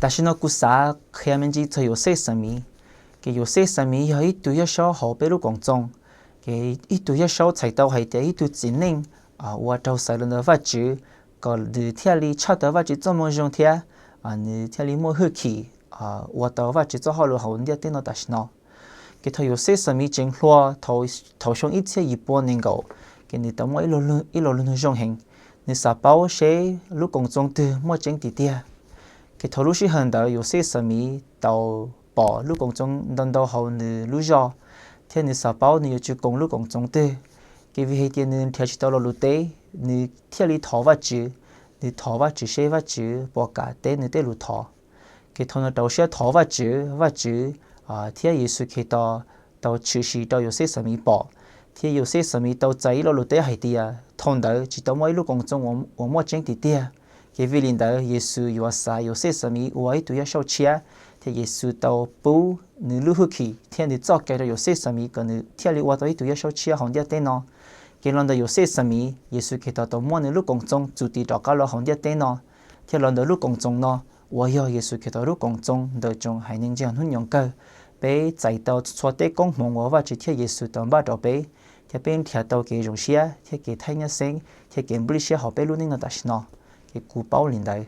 Tam sim no kuv xav qhia me ntsis txog Yauxej Xamiv. Ces Yauxej Xamiv yog ib tug yaj saub hauv peb lub koom txoos, ces ib tug yaj saub txhais tau hais tias ib tug txiv neej uas raug xaiv los ntawm Vajtswv, kom nws thiaj li tshaj tawm Vajtswv txoj moo zoo thiab nws thiaj li muaj hwj chim ua tau Vajtswv txoj hauj lwm hauv ntiaj teb no tam sim no. Ces thaum Yauxej Xamiv tseem hluas, thaum xyoo ib txhiab yim pua nees nkaum, ces nws tau muaj ib lo lus nug zoo heev. Nws xav paub seb lub koom txoos twg muaj tseeb tiag tiag. Ces thaum lub sij hawm ntawd Yauxej Xamiv tau pom lub koom txoos ntau ntau hauv nws lub zos, thiab nws xav paub nws yuav tsum koom lub koom txoos twg. Ces vim hais tias nws nrhiav tsis tau lo lus teb, nws thiaj li thov Vajtswv. Nws thov Vajtswv seb Vajtswv puas kam teb nws tej lus thov. Ces thaum nws rau siab thov Vajtswv, Vajtswv thiab Yexus Khetos tau tshwm sim rau Yauxej Xamiv pom, thiab Yauxej Xamiv tau txais ib lo lus teb hais tias thaum ntawd tsis tau muaj ib lub koom txoos uas muaj tseeb tiag tiag. Ces vim li ntawd Yexus yuav xaiv Yauxej Xamiv ua ib tug yaj saub tshiab, thiab Yexus tau pub nws lub hwj chim thiab nws txoj cai rau Yauxej Xamiv kom nws thiaj li ua tau ib tug yaj saub tshiab hauv ntiaj teb no. Ces los ntawm Yauxej Xamiv, Yexus Khetos tau muab nws lub koom txoos txum tim rov qab los hauv ntiaj teb no, thiab los ntawm lub koom txoos no uas yog Yexus Khetos lub koom txoos ntawm tsoom haiv neeg ntseeg hnub nyoog kawg, peb txais tau txhua tej koob hmoov uas Vajtswv thiab Yexus tau npaj rau peb, thiab peb nrhiav tau kev zoo siab thiab kev thaij nyab xeeb thiab kev nplij siab hauv peb lub neej no tam sim no. Ces kuv paub li ntawd.